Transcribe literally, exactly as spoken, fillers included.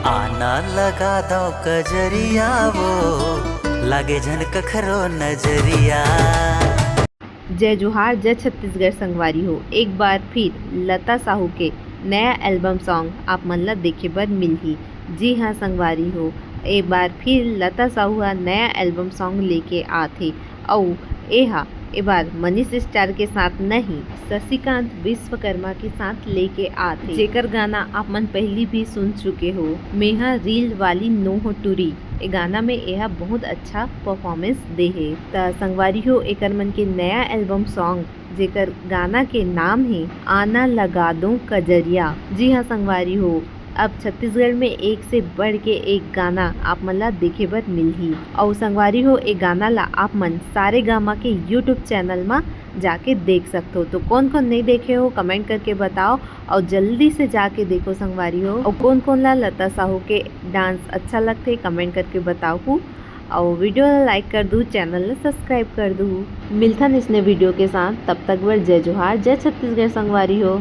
आना लगा दो कजरिया वो, लागे झन कखरो नजरिया। जय जोहार, जय छत्तीसगढ़ संगवारी हो। एक बार फिर लता साहू के नया एल्बम सॉन्ग आप मन ला देखे बर मिलही। जी हाँ संगवारी हो, एक बार फिर लता साहू हा नया एल्बम सॉन्ग लेके आत हे। अउ एहा ए बार मनीष स्टार के साथ नहीं, शशिकांत विश्वकर्मा के साथ लेके आत हे, जेकर गाना आप मन पहली भी सुन चुके हो, मेहा रील वाली नोह टुरी। ए गाना में एहा बहुत अच्छा परफॉर्मेंस दे हे। त संगवारी हो, एकर मन के नया एल्बम सॉन्ग, जेकर गाना के नाम हे आना लगा दो कजरिया। जी हाँ संगवारी हो, अब छत्तीसगढ़ में एक से बढ़ के एक गाना आप मन ला देखे बर मिलही। अउ संगवारी हो, ए गाना ला आप मन सारे गामा के यूट्यूब चैनल मा जाके देख सकथो। तो कौन कौन नहीं देखे हो, कमेंट करके बताओ, और जल्दी से जाके देखो संगवारी हो। और कौन कौन ला लता साहू के डांस अच्छा लगथे, कमेंट करके बताओ। और वीडियो ला लाइक कर दू, चैनल ला सब्सक्राइब कर दू। मिलथन इसने वीडियो के साथ, तब तक बर जय जोहार, जय छत्तीसगढ़ संगवारी हो।